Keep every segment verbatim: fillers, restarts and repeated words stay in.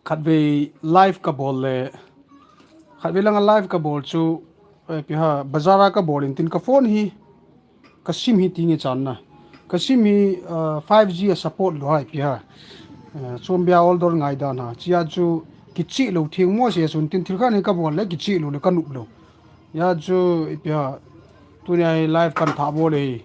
Khatvei live kabol le, khatvei langa live kabol chu, eh, ipi ham, bazar a kabol in tin ka phone hi, ka sim hi ti nge chan na. Ka sim hi, ah, five G a support lou ham ipi ham. Eh, chumbia order ngai dan ham. Chia chu kichih lou theng mo se sun tin thil khat hi kabol le kichih lou le kanop lou. Hia chu ipi ham. Tunia hi live kan thah bol e.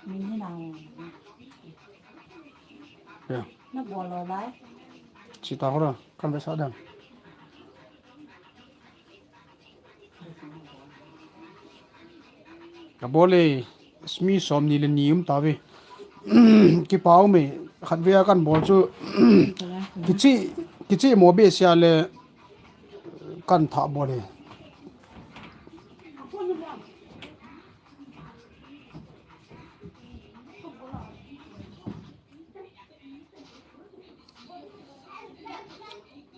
Min hi nang. Ya. Na bol lou lai. Chi ta ho la, kan ve sa dan. Ka bol e, mi som ni le ni um ta ve. Kipa um e, khatvei a kan bol chu. Kichih, kichih mo be sia le kan thah bol e.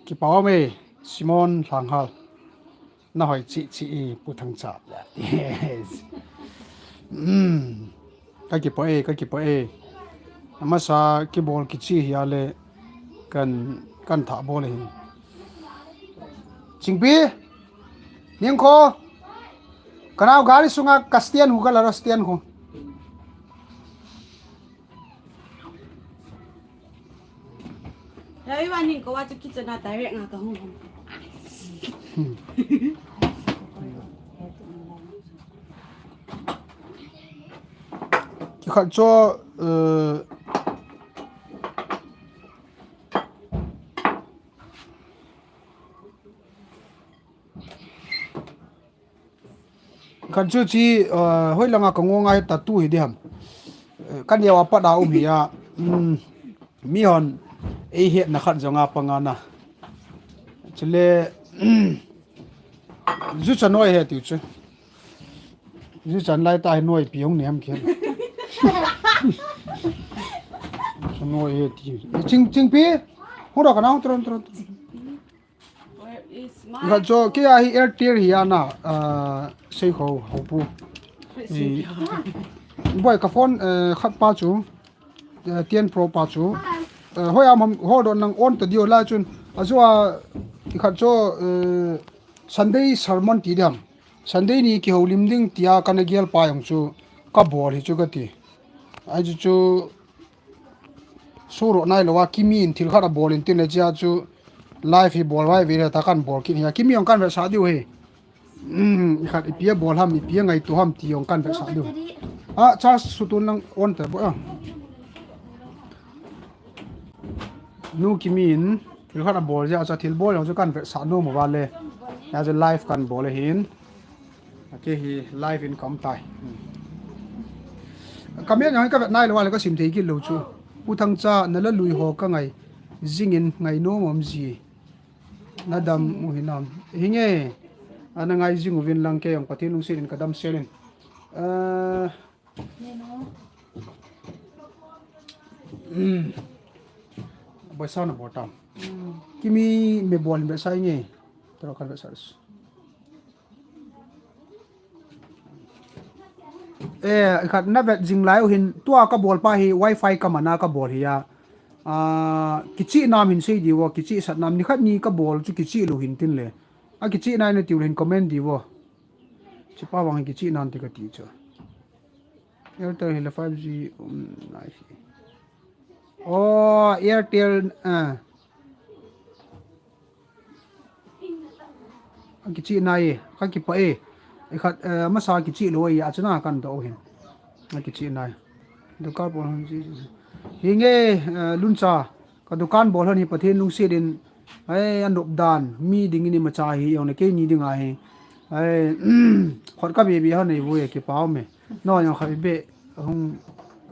Kipa um e, Simon Lhanghal. Na hoi chih chih e, Pu Thangcha. Yes. Hmm. Ka kipa e, ka kipa e. Amasa kibol kichih hia le kan, kan thah bol e hin. Chingpi, Ningkho, ka nao gari sunga ka stand khu ka la ra stand khu. Everyone in ko wa chu kitchen a direct nga ka hung hung. Kikhat chu, eh, Khat chu chi, eh, hoi langa ka ngong a hi tattoo hi diham. Eh, ka neo a pat a um hi a, um, mi hon ei hetna khat jong a panga na. Chule, um, ju cha noi he tiu chu. Ju chan lai ta hi noi pi hong ni ham kiam. Chu noi he ti. Ching, Chingpi. Hura ka nang tron, tron. Where is my Khat chu, kei a hi Airtel hi a na, ah, sei kho, ho pu. Sei kho. Boi ka phone, eh, khat pa chu, eh, Tian Pro pa chu. Eh, hoi am ham, hold on nang on ta diu lai chun. A chu a, khat chu, eh, Sunday sermon ti diam. Sunday ni kihoulim ding tia kana gel pa jong chu ka bol hi chu ka ti. Ai chu chu Suro nai lo a, Kimi in thil khat a bol in tin le chia chu live hi bol vai ve le ta kan bol kit hi a. Kimi jong kan vetsah diu hi. Um, i khat ipi a bol ham, ipi a ngaito ham ti jong kan vetsah diu. A, charge sutun lang on ta bo a. Nu Kimi in thil khat a bol jeh a chu thil bol jong chu kan vetsah nom uva le. Hia chu live kan bol ahin. Kei hi live in ka um tai. Comment jong hi ka vet nai lou a le ka sim thei kit lou chu. Pu Thangcha, na la lui ho ka ngai jing in, ngai nom um ji. Na dam u hinam. Hinge. Ana ngai jing uvin lang, kei jong Pathen lungset in ka damsel in. Ah. Hmm. Boisa na bol tam. Hmm. Kimi me bol in vetsah inge. Tro kan vetsah. Eh, khat na vet jing lai u hin, tua ka bol pa hi wifi ka man a ka bol hi a. Ah, kichih nam hin sei diu vo, kichih sat nam, ni khat ni ka bol chu kichih lou hin tin le. A kichih nai na tiu le hin comment diu vo. Chi pa vang hi kichih nan ti ka ti chu. Airtel hi le five G, um, nai hi. Oh, Airtel, ah. A kichih nai, ka kipa e. I khat, eh, masa kichih lou e, a chuna kan do hin. A kichih nai. Dukan bol hon ji. Hinge, eh, Luncha, ka dukan bol hon hi Pathen lungset in, ai, a nop dan, mi ding in imacha hi, jong le kei ni ding a hi. Ai, khot ka be be hon nei bu e, kipa um e. No, jong kha be, hung,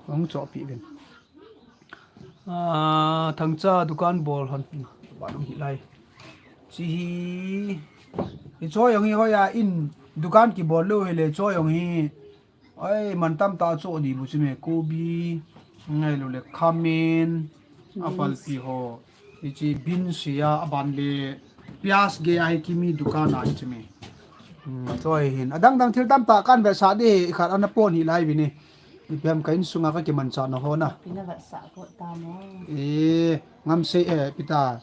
hung cho pi vin. Ah, Thangcha dukan bol hon. Ba dong hi lai. Chi hi. Hi cho jong hi hoi a in dukan kibol lou hi le cho jong hi. Ai, man tam ta cho di bu chi me kobi. Ngailu le khamin, a palpi ho. Hiche beans hi a, aban le piaz gei a hi kimi dukan a hiche mi. Hmm, choi hin. Adang dang thil tamtah kan vetsah di, ikhat ana pon hi lai vin e. Ipi ham ka insunga ka kimanchah na ho na. Ina vetsah ko ta mo. E, ngam sei e, pita.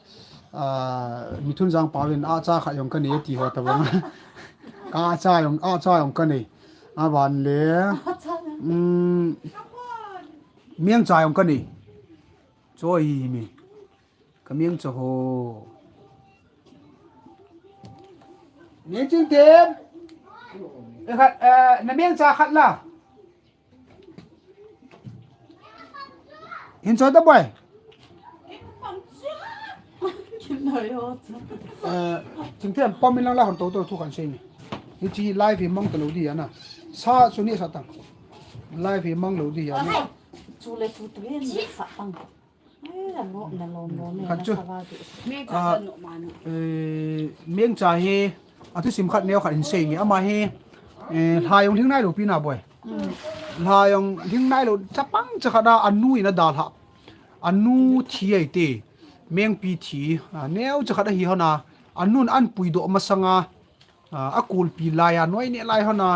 Ah, mi thun jang pa vin a cha khat jong ka nei ti ho ta vang. Ka cha jong, a cha jong ka nei. Aban le. A cha jong. Hmm. Mengcha jong ka nei. Choi hi mi. Ka mengcha ho. Ningchingthem. E khat, eh, na mengcha khat la. Hin choi ta boi. Eh, Chingthem, pom in lang la hon to to thu kan sei ni. Hiche live hi mang ta lou di ana. Sa chu ni sa tang. Live hi mang lou di ana. Chu le chu tu yen sa tang. Ai, la no, na lo no, ne, Khat na chu. Sa va ti. Mengcha Ah, sa no ma no. Eh, mengcha hi, a thusim khat neo khat hin sei nge. Ama hi, eh, lha jong lhing nai lou pi na boi. Mm. Lha jong lhing nai lou, chapang cha khat a, anu in a dalha. Anu thi ai te, mengpi thi, a, neo cha khat a hi hon a, anun an pui doh masanga, a, a kulpi lai a, noi neh lai hon a,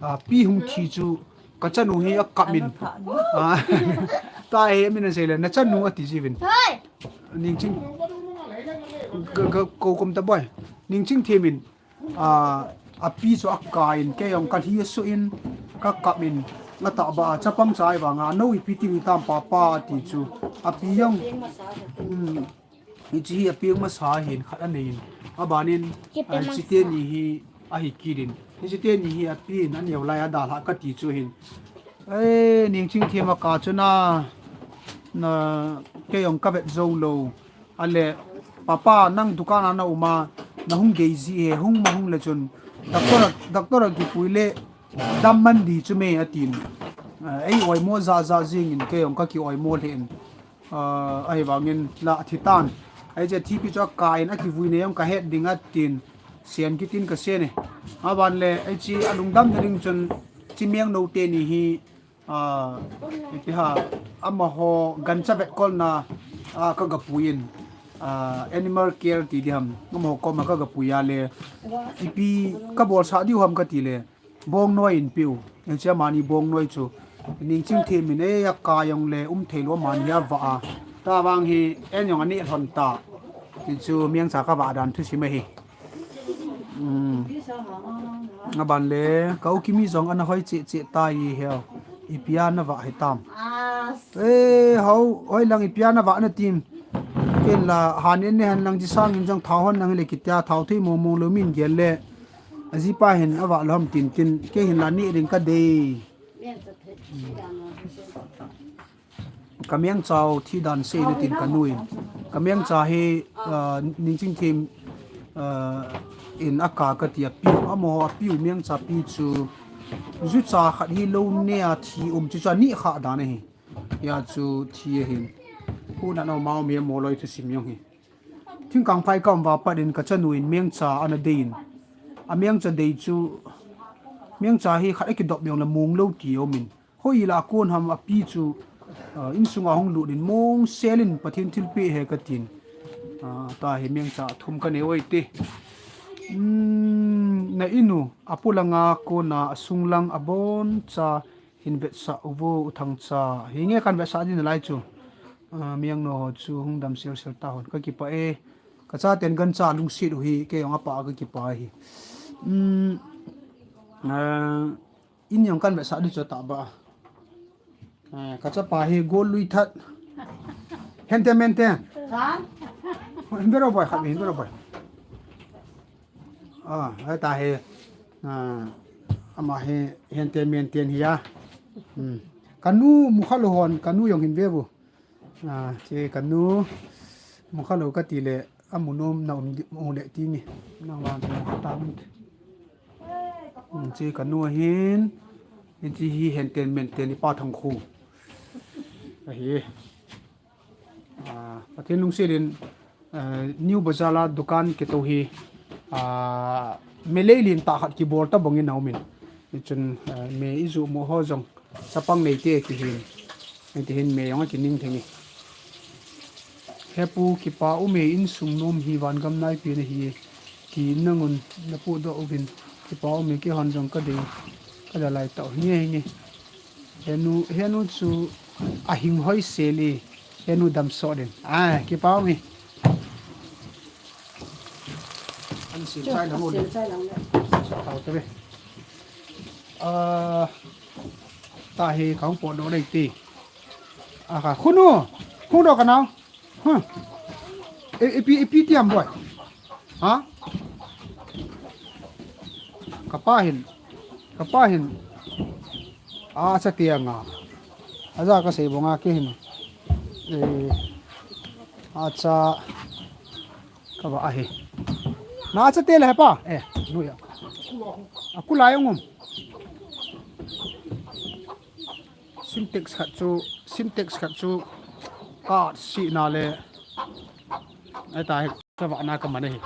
a, pi hung thi chu ka chanu hi a kap in. Ana pha, no? A, ta he min a sei le, na chanu a ti ji vin. Hoi! Ningching, ka, ka, ko kom ta boi. Ningchingthem in, a, a pi chu a ka in, kei jong ka lhi a su in, ka kap in, a ta ba, chapang cha ai vang a, no ipi ti ni tam pa pa ti chu, a pi jong. Mm. Hiche hi a peng masa hin khat a nei in. Aban in, Hiche ah, peng masa. Hiche teni hi a hi kit in. Hiche teni hi a pi in a neo lai a dalha ka ti chu hin. Eh, Ningchingthem a ka chu na, na, kei jong ka vet jou lou. A le, Papa, nang dukan a na um a, na hung gei ji e, hung ma hung le chun. Doctor a, doctor a kipui le, dam man di chu me a tin. Eh, ei oimo ja ja jing in kei jong ka ki oimo le in. Ah, ahivangin la a thi tan. Hiche thipi chu a ka in a kivui nei jong ka het ding a tin. Siam kit in ka siam e. Aban le, hiche a lungdam na ding chun hiche mengno teni hi, ah, ipi ha, amaho gancha vetkol na, ah, ka ga pui in. Ah, animal care ti di ham. Amaho kom a ka ga pui a le. Ipi ka bolsah diu ham ka ti le. Bongnoi in piu. Hiche amani bongnoi chu. Ningchingthem in e a ka jong le um thei lou amani a va a. Ta vang hi en jong a neh lhon ta. Ti chu mengcha ka va dan thusim ahi. Hmm. Aban le, ka u Kimi jong ana hoi cheh cheh ta i heo. Ipi a na va hi tam. Eh, hao, hoi lang ipi a na va na tim. Ken la, han en ne han lang chi sang in jong thao hon lang le kitia thao thei mong mong lou min gel le. A jipa hin a va lou ham tin tin, kei hin la neh ding ka dei. Ka mengcha u thi dan sei na tin ka nu in. Ka mengcha hi, ah, Ningchingthem, ah, in a ka ka ti a piu, amaho a piu mengcha pi chu. Jucha khat hi lou ne a thi um chu chu a ni kha dan ahi. Hia chu thi ahin. Hu na no mau mi mo loi thusim jong hi. Thingkang phai ka um va pat in ka chanu in mengcha ana dei in. A mengcha dei chu, mengcha hi khat a kidop jong le mong lou ti um in. Hoi la kon ham a pi chu, ah, insunga hung lut in mong sel in Pathen thilpeh ahi ka tin. Ah, ta hi mengcha thum ka nei oi te. Hmm, na inu, a pu langa kona a sung lang a bon cha hin vetsah uvo u Thangcha. Hi nge kan vetsah din lai chu. Ah, mengno ho chu hung dam sel sel ta hon ka kipah e. Ka chaten gancha lungset u hi, kei jong a pa ka kipah hi. Um, ah, in jong kan vetsah di chu ta ba. Ah, ka chapa hi gol lui that. Hente mente. Sa? Hin vero boi khat, hin vero boi. Ah, ai ta hi. Ah, ama hi hente mente hi a. Hmm. Ka nu mu kha lou hon, ka nu jong hin ve bu. Ah, che ka nu mu kha lou ka ti le, a mu nom na um di, mu le ti mi. Na wan mu kha ta mu. Hmm, che ka nu hin, hiche hi henten menten i pa Thangkhu. Ahi. Ah, Pathen lungset in, eh, New Bazar a dukan kito hi, ah, me lei lin ta khat kibol ta bang in a um in. Hichun, eh, me i ju mo ho jong, chapang nei te kihin. Hiti hin me jong akining theng e. He pu, kipa ume, insung nom hi vangam naipen ahi. Ti nangun napodoh uvin, kipa ume, keihon jong kadei, kadalai tau hinge hinge. Henu, henu chu ahing hoi sel e, henu damsot in. Ah, kipa ume. An sim chai lang u le. Sim chai lang le. Sa tau te ve. Ah, ta hi kahung potdoh dei ti. Ah, ka. Khunu. Khunu ka nau. Huh. E, ipi, ipi ti ham boi. Ha? Kapa hin. Kapa hin. Acha ti anga. Aja kasei banga ke hin. E, acha. Kava ahi. Na acha te le pa. E, nu ya. Akula yung um. Sintex khat chu, Sintex khat chu ka si na le. Ai ta hi ka va na ka man hi.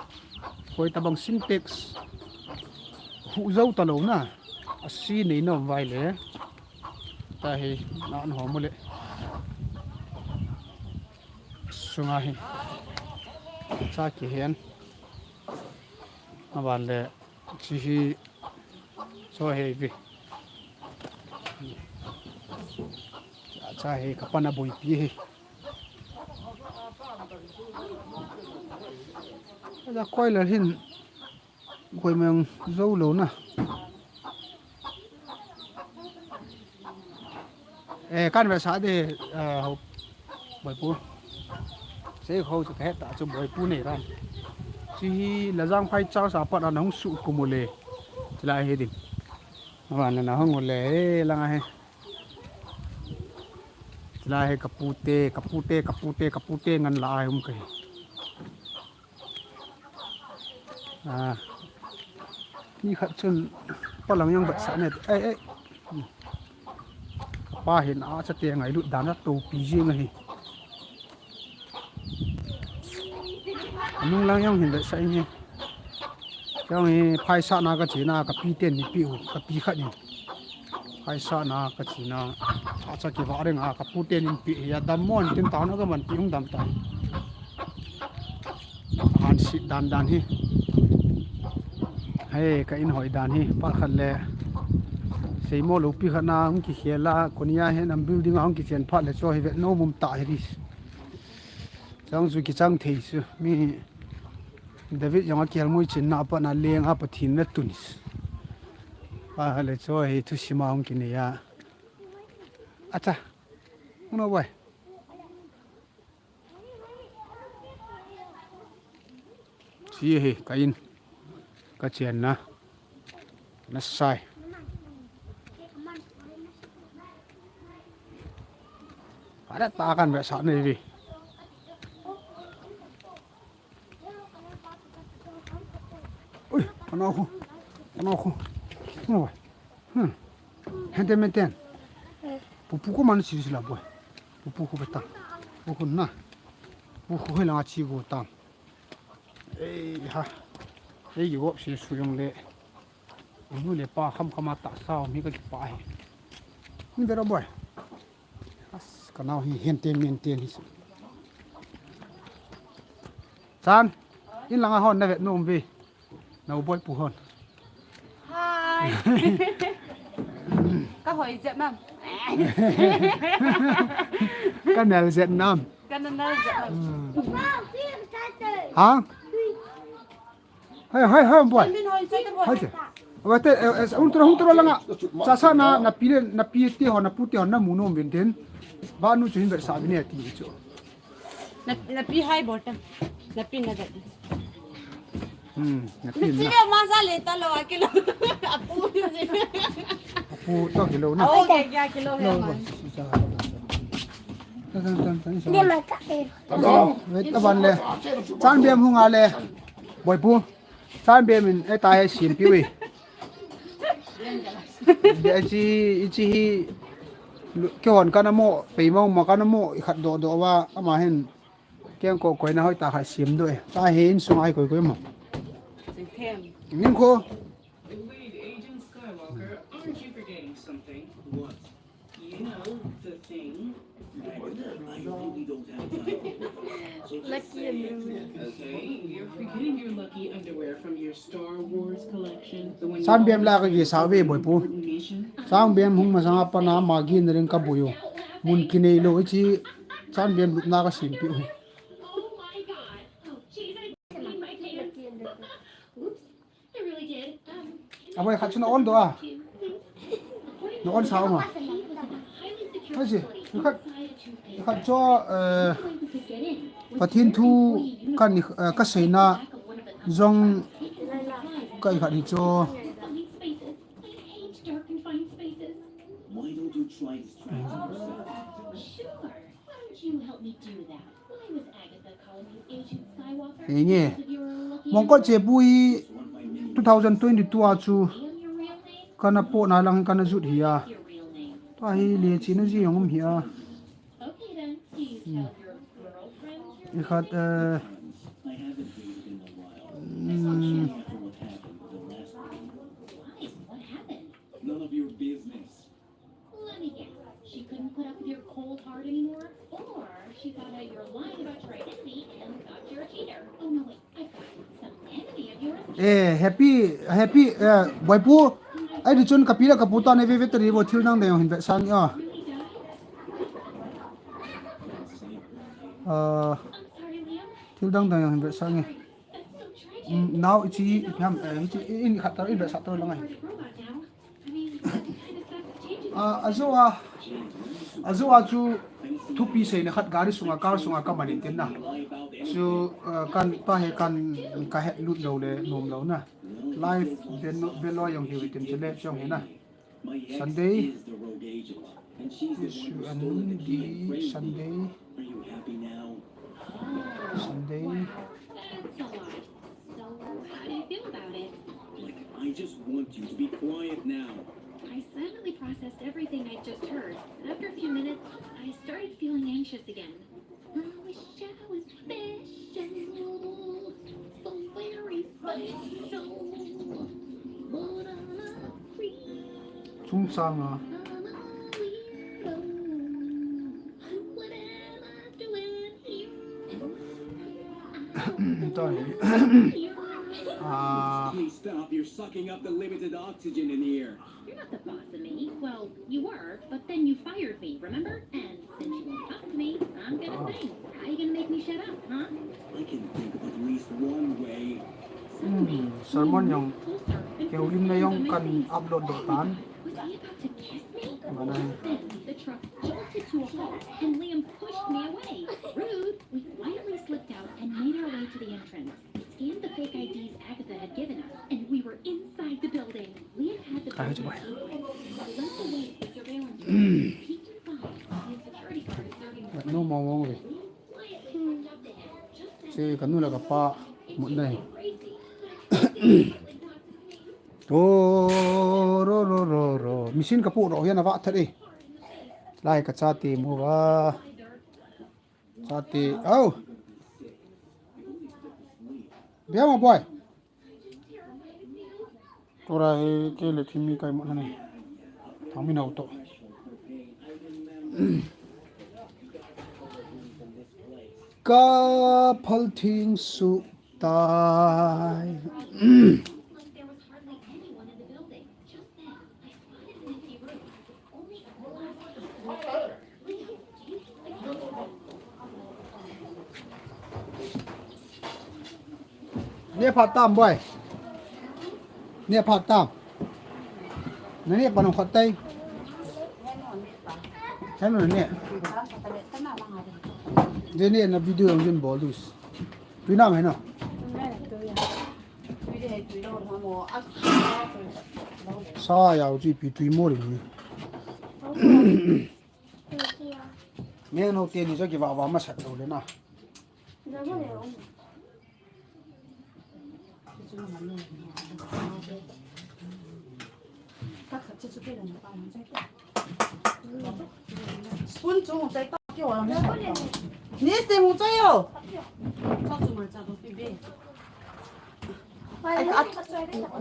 Koi tabang Sintex hu zo ta lo na. A si nei na vai le. Ta hi na an ho mu le. Sunga hi. Cha ki hen. Avan le. Chi hi, cho hi ve. Cha hi ka pan a boipi hi. Aja koi la hin, koi mang zo lo na. Eh, kan ve sa de, eh, ho, boipu. Sei ho chu ka het ta chu boipu nei ran. Chi hi Lajang phai chau sa pat an hung su kum u le. Chila hi din. Avan na hung u le, eh, langa hi. Chila hi ka pute, ka pute, ka pute, ka pute ngan la ai um ka hi. Ah. Ni khat chun palang jong vetsah ne. Ei, ei. Pa hin acha te ngailut dan a topi jing ahi. Nung lang jong hin vetsah in hi. Jong hi phaisa na ka china ka pi ten ni pi u, ka pi khat ni. Phaisa na ka china. Acha ki va reng a ka pu ten in pi hi a dam mon tin ta na ka man pi hung dam ta. Han sit dan dan hi. Hei, ka in hoi dan hi. Pa khat le. Seimo lo pi khat na hung ki khel a, konia hen am building a hung ki chen phat le cho hi vet nom um ta hi ris. Chang chu ki chang thei chu. Mi David jong a kel mui chin na pa na leng a Pathen na tun. Pa le cho hi thu sima hung ki nei a. Acha. Hung no boy. Chi hi ka in, ka chenna, na sai. Ada ta kan ve sa nei vi. Ui, kana khu, kana khu. Kana vai. Hmm. Hente menten. Pupu ko man si sila boy. Pupu ko beta. Pupu na. Pupu ko langa chi go tam. Ei ha. Ei gi wop si su yong le. Unu le pa kham kham a ta sao mi ka ki pa hi. Ni bera boy. As, ka nau hi hente menten hi. Chan, in langa hon na vet nom ve. Nau boy pu hon. Hi. Ka hoi jep mam. Ka nel jep nam. Ka nel jep mam. Ha? Hai, hai, hai, boy. Min hoi jep boy. Hai je. Wa te, eh, eh, un tro, un tro langa. Cha sa na, na pi le, na pi te ho, na pu te ho, na mu nom vin tin. Ba nu chu hin vet sa vin e ti chu. Na, na pi hai bol tam. Na pi na vet. Hmm, na pi na. Chi ma sa le ta lo a kilo. Apu ni. Apu to kilo na. Oh, okay, kya kilo hai ma. Tan, tan, tan, tan. Ni ma ka e. Wait, ta ban le. Chan bem hung a le. Boy pu. Chan bem in, eh, ta he sim piu e. Dia chi, chi hi, lu-, ke hon kana mo, pei mo, ma kana mo, i khat do do wa, ama hin, keng ko koi na hoi ta khat sim do e. Ta he in sung ai koi koi mo. Ning ko. Wait, Agent Skywalker, aren't you forgetting something? What? You know, the thing. Lucky and Rumi. Okay, you're forgetting your lucky underwear from your Star Wars collection. Sanbiam la ka gisa ve boipu. Sanbiam hung masanga pana magi na ring ka buyu. Mun kinei lo ichi Sanbiam lupna ka simpi u. Oh my god. Oh, jeez, I peed my pants. Oops, I really did. Um, Aboi khat chu na on do a. Na on sao ma. Ai si, khat, khat chu eh Pathen thu kan eh, ka seina jong ka khat hi chu. Why don't you try distracting yourself? Sure. Why don't you help me do that? Why was Agatha calling you Agent Skywalker? Henge. Because of your lucky Mongkot chepu hi two thousand twenty-two a chu and your real name? kana po na lang kana jut hi a. Your real name. Tua hi le chi na ji jong um hi a. Okay then. Do you tell your girlfriends your Ni khat eh I haven't dated in a while, mm, after what happened the last time. Why? What happened? None of your business. Let me guess. She couldn't put up with your cold heart anymore? Or she found out you were lying about your identity and thought you were a cheater? Oh no, wait. I've got it. Some enemy of yours. Eh, happy, happy, eh, boipu. Ai di chun kapi la kapu ta ne ve ve tari bo thil dang dang hin ve sang a. Really died? Ah, I'm sorry, Liam. thil dang dang hin ve sang e. That's so tragic. Mm, now ichi ham eh ichi in khat tar in ve sa tar lang ai. Part of robot now. I mean, it kinda sucks changing. Ah, ajo a, ajo a chu thupi seina khat gari sunga car sunga ka man in tin na. Chu ah, kan pa he kan ka het lut lo le nom lo na. Life ben no ben lo jong hi tin chu le jong hi na. My ex Sunday. Is the rogue agent, and she's the one Issue who and stole the key and the framed me. Sunday, Are you happy now? Sunday. That's a lot. So, how do you feel about it? Like, I just want you to be quiet now. I silently processed everything I just heard, and after a few minutes, I started feeling anxious again. I wish I was special. So very special. But I'm not real. Chungchang a. I'm a weirdo. What am I doing here? Sorry. Ah, Please stop. You're sucking up the limited oxygen in here. You're not the boss of me. Well, you were, but then you fired me, remember? And since you won't talk to me, I'm gonna sing. How you gonna make me shut up, huh? I can think of at least one way. hmm, sermon jong keulimna jong kan upload doh tan. Was he about to kiss me? Manai. Then the truck jolted to a halt, and Liam pushed me away. Rude. We quietly slipped out and made our way to the entrance. We scanned the fake I Ds Agatha had given us, and we were inside the building. Liam had the Kahit building ba? key. We led the way to the surveillance room, peeked inside, and the security guard observing But no more wrong way. quietly walked up to him. Just then, Si kanu la kapa mut nai. crazy. To ro ro ro ro. Machine kapu ro hian ava that e. Lai ka chate mu va. Chate. Au. Bia ma boy. Tura he ke le thimi kai mo na ni. Thami nau to. Ka phal thing su tai. There was hardly anyone in the building. Just then, I spotted an empty room. Only a glass door. Ne phat tam boy. Ne phat tam. Na ne pa nong khat tai. Hello ne. Je ne na video ang jin bol dus. Pi nam hai na. Sa yau chi pi tui mo ri ni. Meng no te ni cho ki va va ma sat lo le na. Spoon chu hung chai ta kio a. Ni ste hung chai yo. Cha chu ma cha do pi be. Ai, at,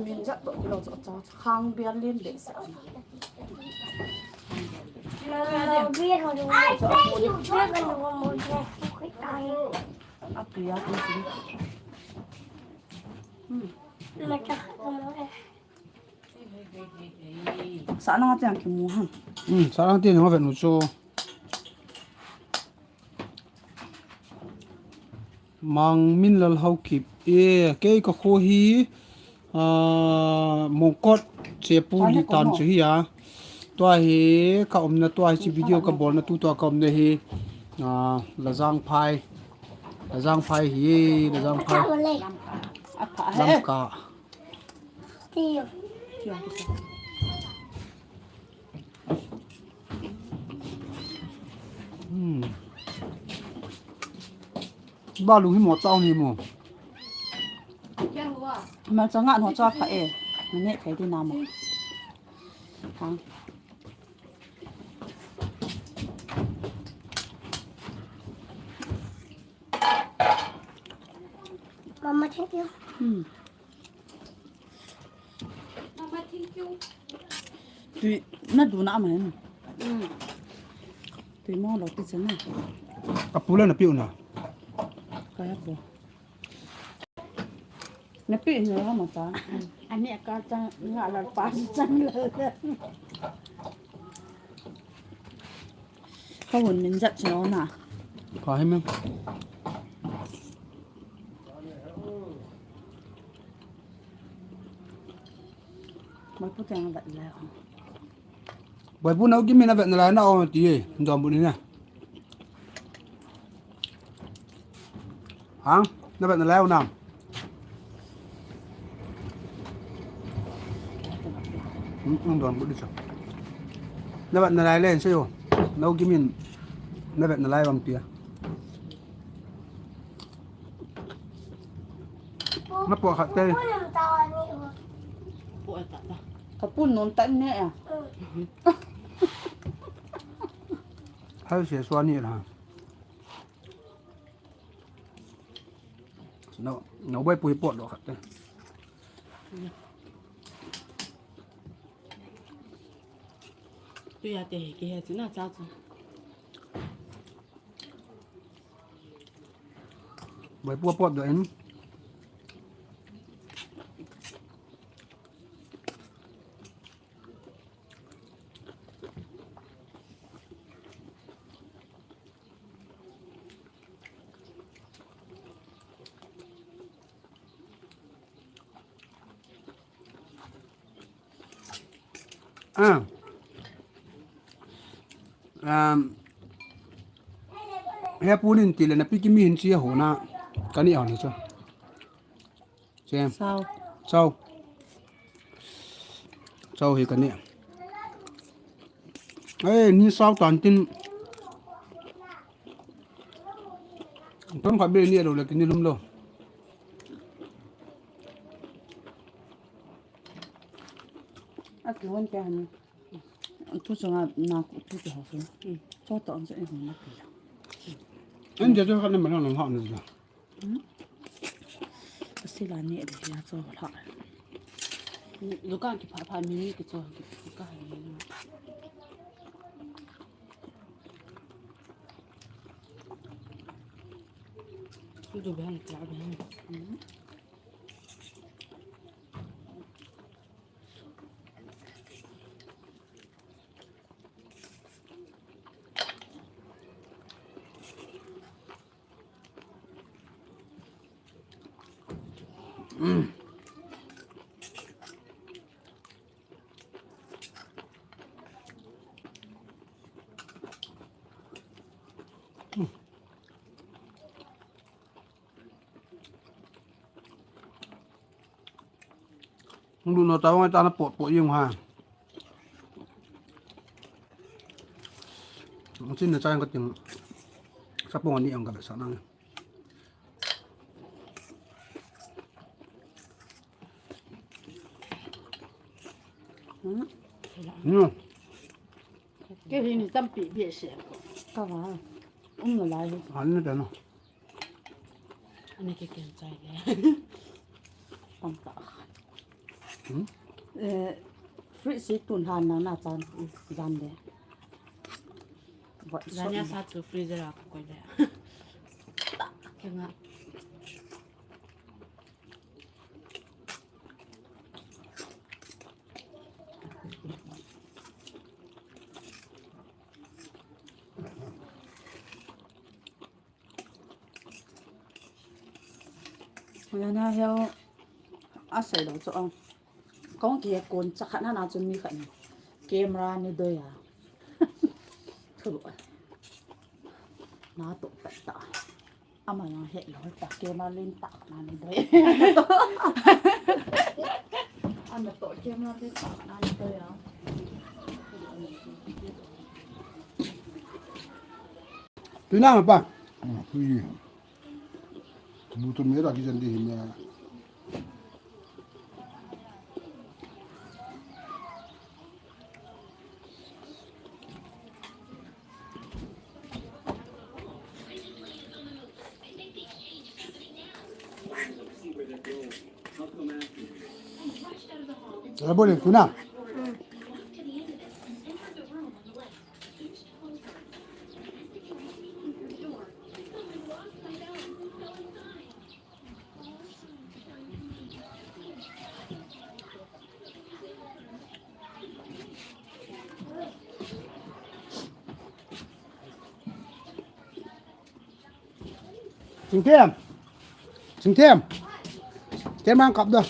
min jat to lo cho, cho, khang bial lin be sa. Api ya, api sini. Hmm. Sa nang ati ang kimu ha. Hmm, sa nang ati ang vet nu chu. Mangminlal Haokip. E, kei ka kho hi, ah, Mongkot Chepu Litan chu hi a. Tua hi ka umna, tua hi chi video ka bolna tu tua ka umna hi, ah, Lajangphai. Lajangphai hi, Lajangphai. Lamka. Hmm. Ba lu hi mo chau ni mo. Mal changa no cha pha e. Mane thei di na mo. Thang. Mama, thank you. Hmm. Mama, thank you. Tui na du na ma. Hmm. Tui mo lo ti chana. Apu la na piu na. Ka ya po. Na pi ni la ma ta. Ani ka chang nga la pa chang la. Ka hun min jat chang na. Ka hi me. Mai pu teng vet le. Boipu, nao kimin na vet nalai na o ti e, Donbut ni na. Hang, na vet nalai o na. Hmm, Donbut ni sa. Na vet nalai le, sa yo. Nao kimin na vet nalai o ti a. Na po khat te. Ka pun non tan ne a. Hai se sua ni la. No, no boipu pot lo khat te. Tu ya te ke he tu na cha cha. Boipu pot do en. Ah. Um, he punin ti le na pi kimi hin chi ho na. Kani ho ni chu. Che. Sao. Sao. Sao hi kani. Eh, ni sao tan tin. Tong kha be ni lo le kini lum lo. A ki hon te han. Thu changa na ku thu te ho su. Cho to an se hon na pi. An je to kha na ma na ha na. Hmm? Ka sila ni de ya cho la. Dukan ki pha pha mi ni ki cho ki ka ha ni. Du ban ka ban. Hmm. Hung lut no ta, hung ta na pot pot jeng ha. Hung chin na chang ka ting. Sapong ani ang ka be sa nang. Hmm. Hmm. Kei hi ni tampi behseh ko. Ka va. Um na lai. Han na ta no. Ani ke ken chai le. Tam ta. Hmm? Eh, fridge si tun han na na chan jan le. Zania sa chu freezer a ka koi le. Kenga. Zania heo asei lo chu ong. Kong ki kon cha khat na na chun mi khat ni. Camera ni doi a. Thu. Na to ta ta. Ama yang he lo ta camera len ta na ni doi. Ana to camera len ta na ni doi a. Tuna pa. Ui. Butu me ra ki jan di himya. Boleh, Tuna. Chingthem. Chingthem. Camera kap da.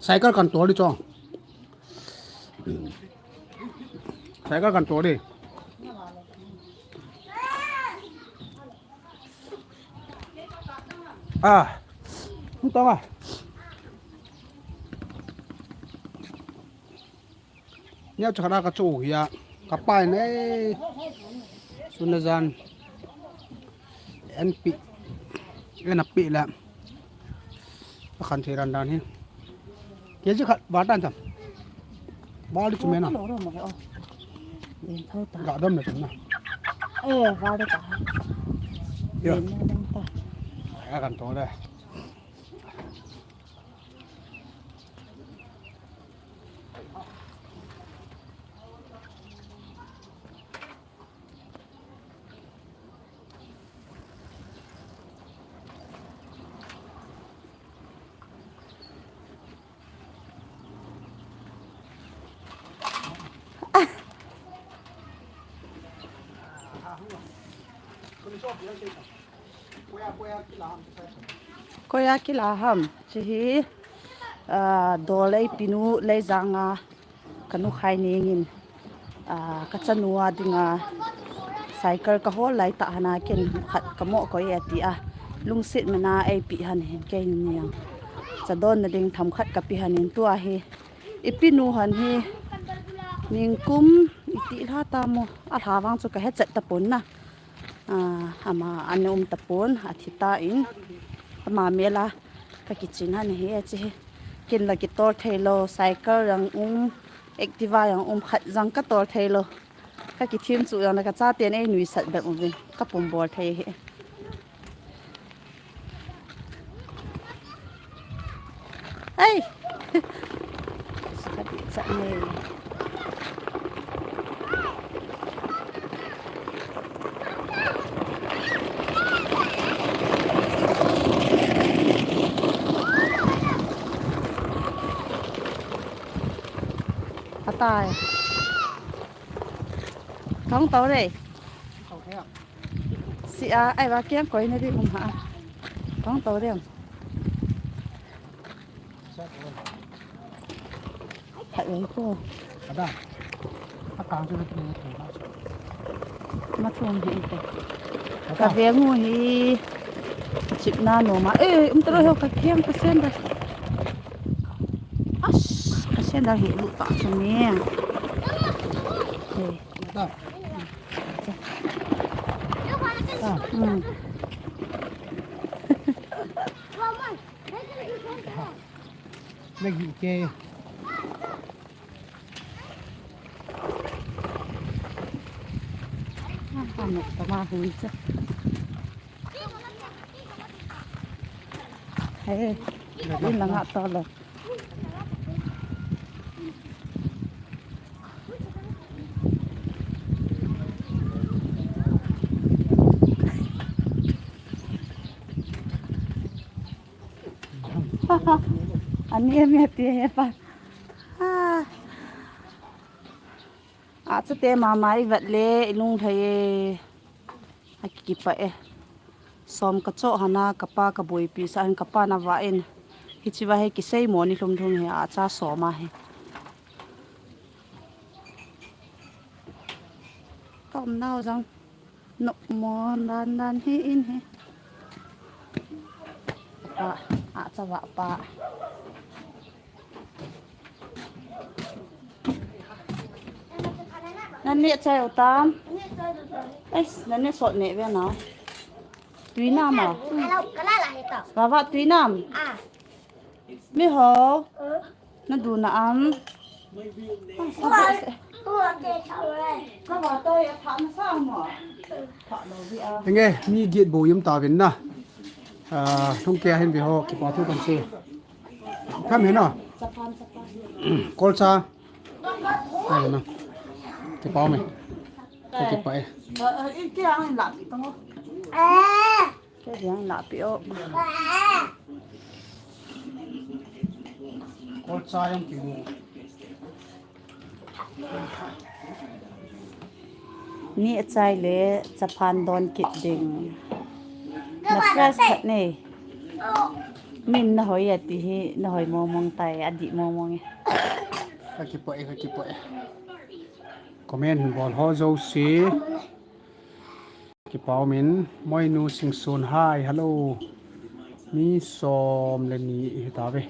Cycle kan tol di chong. Cycle kan tol di. Ah. Hung tong a. Nia chu khana ka chu hia. Ka pai nei. Suna jan. En pi. En a pi la. A khan thei ran dan hi. Ke ji khat ba tan tam. Ba li chu me na. Lo ro mo o. Len thau ta. Ga dam na chu na. Eh, ba de ta. Yo. Len na dam ta. A kan to le. Koi a kila ham, chi hi, ah, dol ei pinu lei janga, ka nu khai ningin, ah, ka chanu a dinga, cycle ka hol lai ta hana ken khat ka mo koi e ti a, lungset mena ei pi han hin kei niang. Cha don na ding tham khat ka pi han in tua hi, i pinu han hi, ningkum, i ti hla ta mo, a hla vang chu ka he chat ta pon na. Ah, ama an um tapon, a thi ta in, ama mela, ka kichin han hi, a chi hi. Kin la kitol thei lo, cycle jang um, Activa jang um, khat jang ka tol thei lo. Ka kithim chu jang la ka chaten ei nuisat bep uvin, ka pum bol thei hi. Ai! Sakati sa ni. Atai. Kong tau re. Si a, ai va kiang koi na di um ha. Kong tau re. Hai ai ko. Ada. Akang chu ni. Ma thum hi ko. Ka ve ngu hi. Chip na no ma. Eh, um tro ho ka kiang ka sen da. As, ka sen da hi lu ta chu ni. Eh. Ada. Hmm. Lagi ke. Ano tama hui sa. Hey, ini nga tolo. Ani mi ati he pa. Ah. Acha te mama i vet le i lunglhai e. Akikipah e. Som ka choh hana kapa ka boipi sah hin kapa na va in. Hichi va he kisei mo ni lhum lhum he acha som a he. Ka um nau jang. Nop mo dan dan hi in hi. Pa, acha va pa. Nan neh chai u tam. Ais, nan neh sot neh ve na. Tui nam a. Ka la la he ta. Vava tui nam. Ah. Mi ho. Na du na am. Ka va to ya tha na sa mo. Tha lo vi a. Inge, mi giet bo yum ta vin na. Ah, thung ke hin vi ho, kipa thu kan se. Tham he na. Kolcha. Ai na. Kipa me. Kipa e. Eh, eh, ke ang la pi tong. Ke ang la pi o. Kolcha yang ki mu. Ni achai le chaphan don kit ding. Na fresh khat nei. Min na hoi ati hi na hoi mong mong tai, adih mong mong e. Ka kipo e, ka kipo e. Comment hin bol ho jouse. Kipa um in, Moinu Singson, hi, hello. Mi som le ni hi ta ve.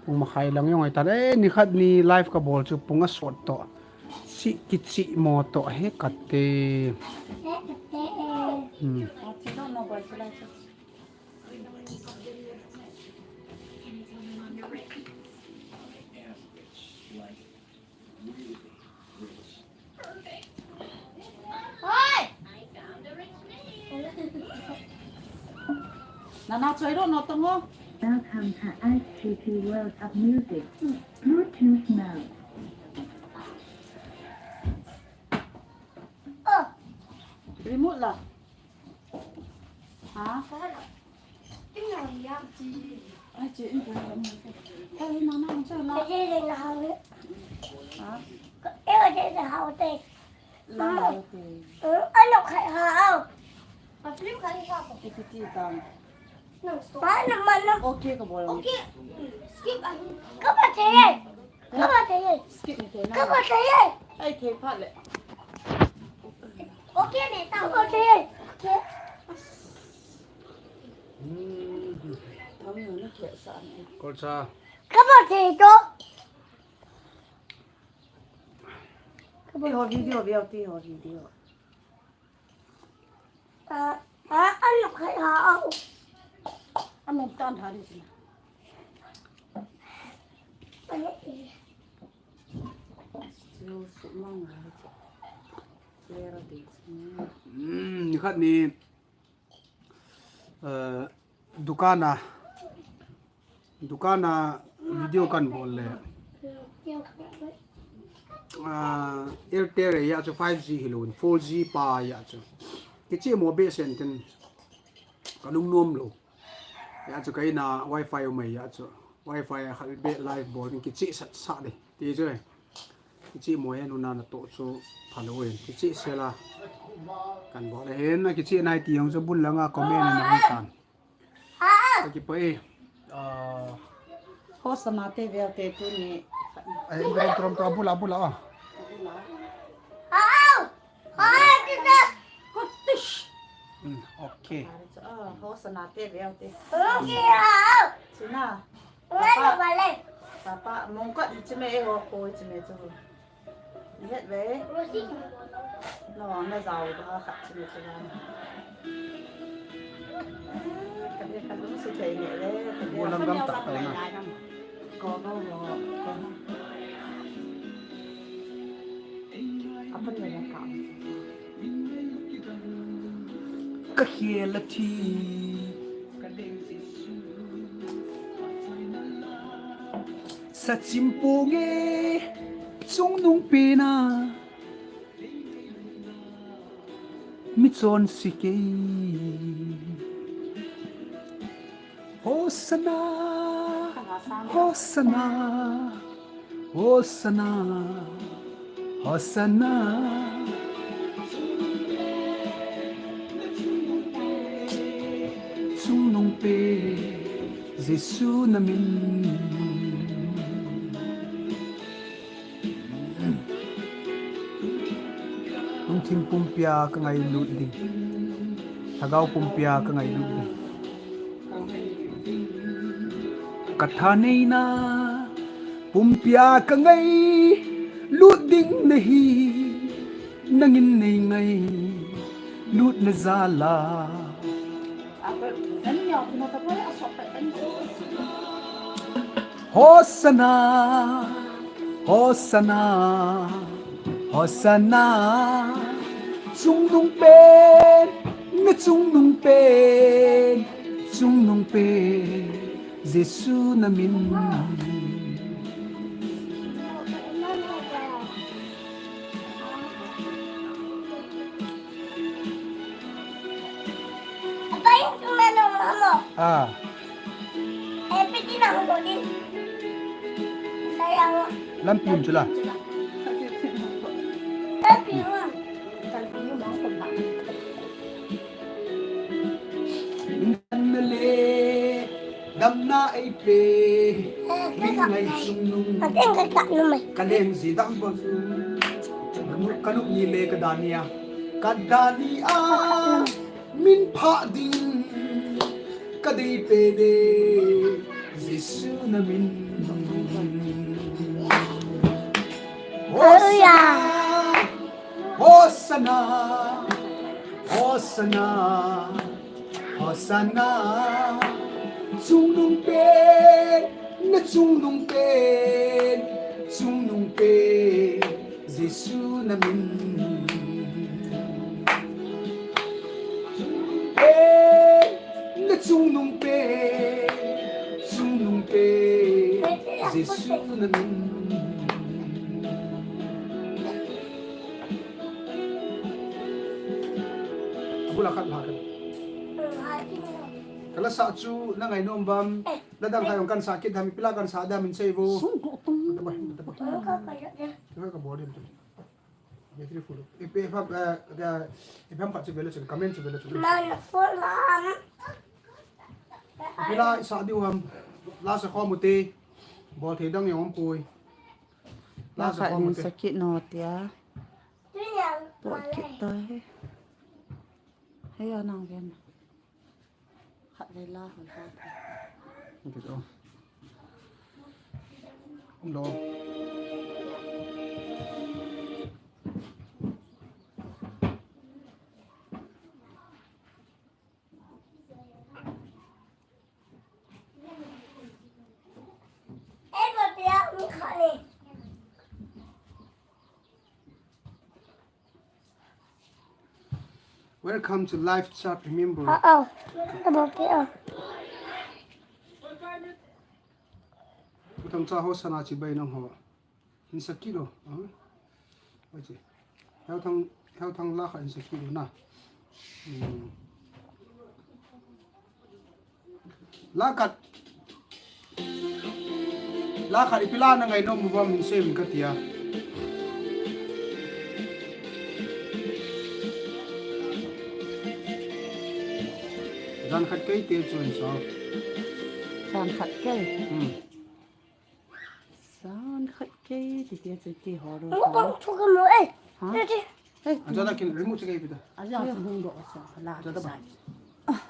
Pung makhai lang jong ai ta. Eh, ni khat ni live ka bol chu pung a sot to. Chi kichi mo to he kate. Hmm. Nana choi ro no tongo. Welcome to H T T World of Music. Bluetooth mode. Remote la. Ha? Ai, che, in ko. Ai, na, na, che, na. Che, che, na, ha. Ha? E, che, che, ha, te. La, la, te. Ano khai ha. A film khai ha. Ti, ti, ti, tang. Ba, na, ma, na. Okay, ka bol. Okay. Skip, ah. Ka ba, che. Kaba thei e. Skip ni thei na. Kaba thei e. Ai, thei phat le. Okay ne, ta kaba thei e. Okay. Thang yo na thei sa ni. Kolcha. Kaba thei to. Kaba ho video, video, ti ho video. A, a, ano khai ha, a. Ano tan ha di sina. Still sumang ha di. Clear di sina. Hmm, ni khat ni, eh, dukan a Dukan a video kan bol le. Ah, Airtel a ya chu five G hilou in four G pa ya chu. Kichi mo be sen tin. Ka lungnom lou. Ya chu ka in a wifi umai ya chu. Wifi a khat be live bol in kichi sat sa de. Ti chu. Kichi mo he nuna na to chu phalou in. Kichi sela. Kan bol le hen na kichi nai ti jong chu bul langa comment na hung tan. Ka kipa e. Ah. Ho sana te veu te tuni. Ai, trom, trom, trom, bula, bula, ah. Kutish. Hmm, okay. Ah, ho sana te veu te. Sina. Papa. Papa, mongkot hichi me e ho ko hichi me chu. Ni het ve. No, na jao ba khat chi ni chi ba. Ka de ka lung si thei ni le, ka de. Bo lam gam tak tau na. Ko, ko, ko, ko. Apa ni ya ka? Ka khel a thi. Sachim ponge chungnung pena mi chonse kei. Hosanna, Hosanna, Hosanna, Hosanna. Chungnungpen Jesu namin. Lungthim pumpia kangailut ding. Lhagao pumpia kangailut ding. Kathaneina pumpia kangailut ding nahi. Nangin neingailutna jal a. Hosanna, Hosanna, Hosanna. Chungnungpen, na chungnungpen, chungnungpen Jesu namin. Ah. Lampi um chu la. Damna le damna eipe, min ngai chungnung. Kaleng ji dam bang. Kanu, kanu ni le kadania, kadania. Min pha ding kadei pene, Jesu namin. Hosanna, Hosanna, Hosanna, Hosanna. Chungnungpen, na chungnungpen, chungnungpen Jesu namin. Pen, na chungnungpen, chungnungpen Jesu namin. Abul a khat la khat. Kala sa chu na ngainom bam. Ladang khat jong kan sa kit dam, ipi la kan sa dam in sei vo. Sung ko tung. Tabah, tabah. Tabah ka bol dam tu. Battery full. Ipi ham, eh, eh, ipi ham khat chu vele chu, comment chu vele chu. Man full ham. Ipi la sa diu ham. La sa khom u te. Bol thei dang jong um poi. La sa khom u te. Sa kit no tia. Po kit ta he. He ya nang ven. Khat le la hon ta. Kit o. Um lo. Welcome to live chat, remember. Uh-oh. About the, uh. Utang cha ho sana chi bai nang ho. Hin sakit lo. Ah. Oi chi. Heu thang, heu thang la kha hin sakit lo na. Hmm. La khat. La khat ipi la na ngainom u ham hin sei vin ka tia. Jan khat kei te chu hin sa. Jan khat kei. Hmm. Jan khat kei ti ti chu ti ho ro. Mo ko chu ka mo e. Ha? Ti ti. Hey. Aja la kin remote chu kei pi ta. Aja chu hung do sa la. Aja ta ba. Ah.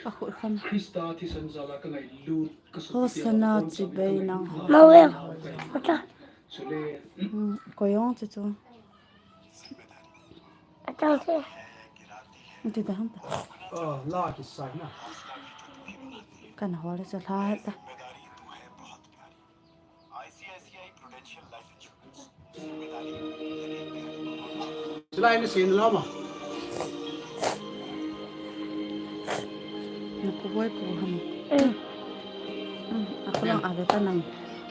Ka khu kham. Krista thisan jal a ka ngailut ka su. Hosanna chi bai nang ho. Mo e. Acha. Chule. Hmm, ko jong chu chu. Acha te. Ti ta ham ta. Oh, la ki sai na. Kan ho le sa la ta. Silai ni sin lo ma. Na pu boi pu ham. Eh. Hmm, aku lang ave ta nai.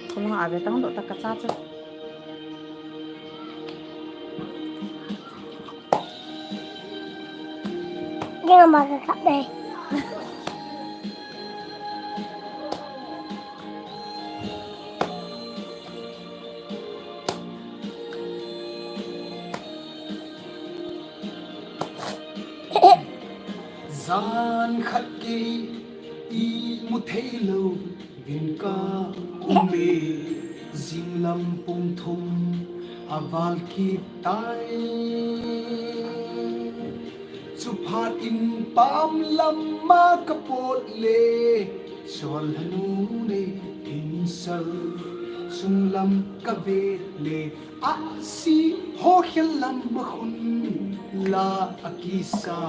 Aku lang ave ta do ta ka cha cha. Dia ma ka kap dai. Tan khat kei imu thei lou ding ka um e, jinglam pung thum aval kit tai. Chuphat in pam lam a ka pot le, chol hanu le hinsal sunglam ka ve le, Ahsi ho khel lam a khun la a kisa.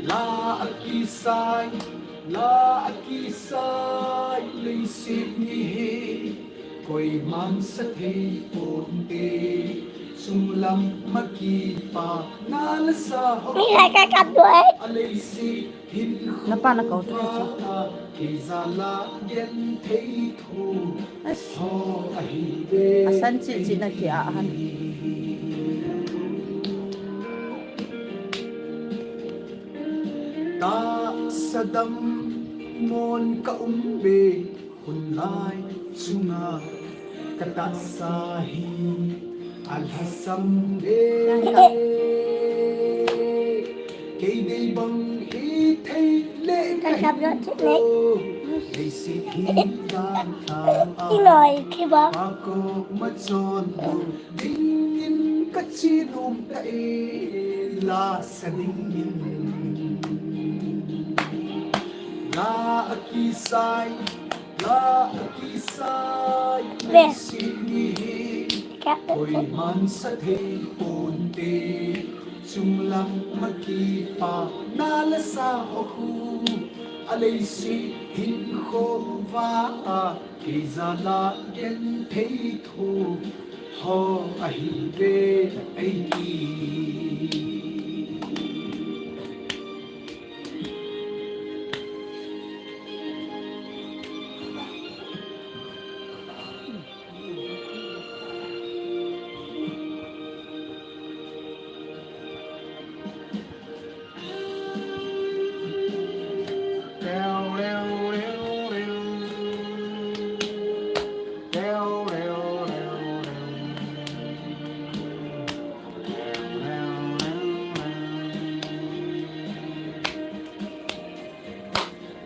La a kisai, la a kisai, leiset ni hi koiman sa thei ponte. Sunglam a kipa na la sa ho. Ni hai ka kap du ai. A leiset Napa na kau tu chu. Asan chi chi na ki a han. Ta sadam mon ka um be. Hun lai chunga ka tahsa hi a lhasam e. Kei dei bang hi thei le ka hi to. Leiset hi dan tha a. Ki noi ki ba. Pa ko ma chon lo. Dingin ka chi nom ta e, la sa dingin. La a kisai, la a kisai, ve. Leiset ni hi, ka, koiman sa thei ponte, sunglam a kipa, na la sa ho khu, a leiset hinkho va a, Kei jal a genthei thu ho ahi ve ei ti.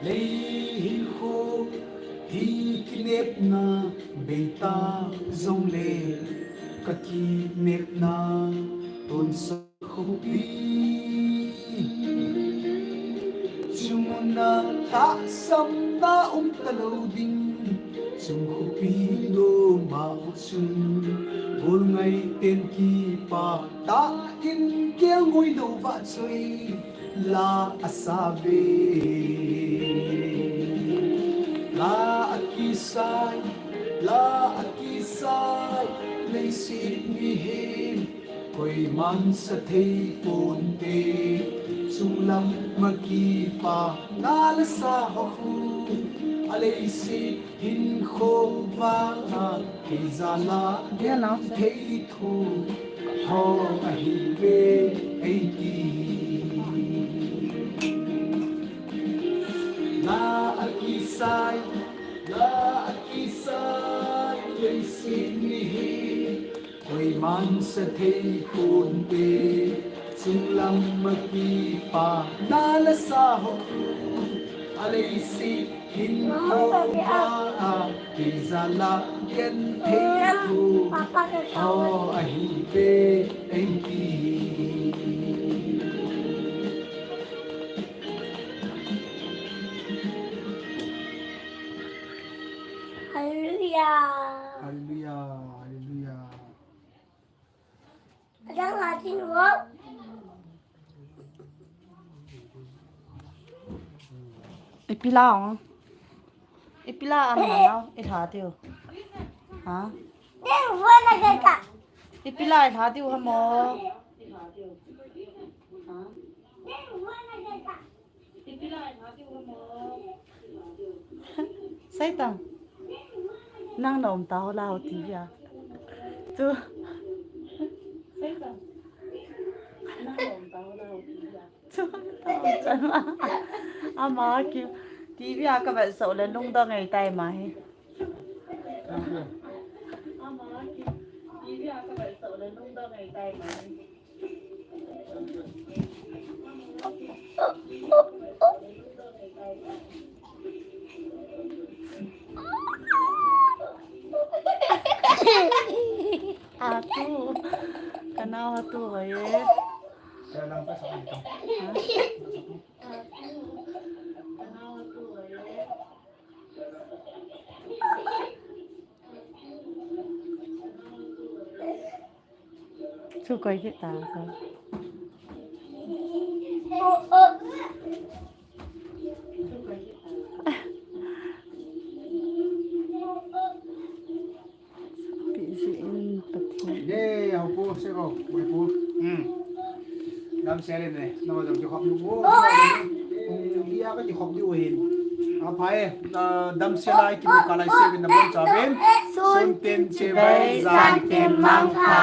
Lei hinkho hi kinepna bei ta jongle ka kinepna tonsot Khopi. Chungna lhahsamna um talou ding. Chung khopi loma u chun. Golngai ten kipah tah in kelngoi lou vahchoi la asa ve. La a kisai, la a kisai, leiset mihem. Koiman sa thei ponte, chunglam a kipana la sa ho khu, a leiset hinkho vanga, kei jal a genthei thu ho ahi ve ei ti. La a kisai, la a kisai, leiset mihem. Koiman sa thei ponte, chunglam a kipana la sa ho khu, a leiset hinkho vanga, kei jal a genthei thu ho ahi ve ei ti. Hallelujah. Hallelujah. Hallelujah. Adang atin wo. Ipi la ong. Ipi la am na nau, i lha tiu. Ha? Ding wo na ka ka. Ipi la i lha tiu ha mo. Ha? Ding wo na ka ka. Seitan. Nang na um ta ho la ho T V a. Chu. Seitan. Nang na um ta ho la ho T V a. Chu. Ama ki T V a ka vet so le lungdong ei tai ma hi. Ama ki T V a ka vet so le lungdong ei tai ma hi. Kanao hatu hoye. Chu koi kit ta chu. Pi si in Pathen. Ye, hau pu, se ko, pu. Hmm. Dam sel in ne, no dam ki khop nu pu. Ung lia ka ki khop di u hin. A phai, dam sel ai ki ka lai se bin na bon cha bin. Sun tin che bai, jan tin mang pha.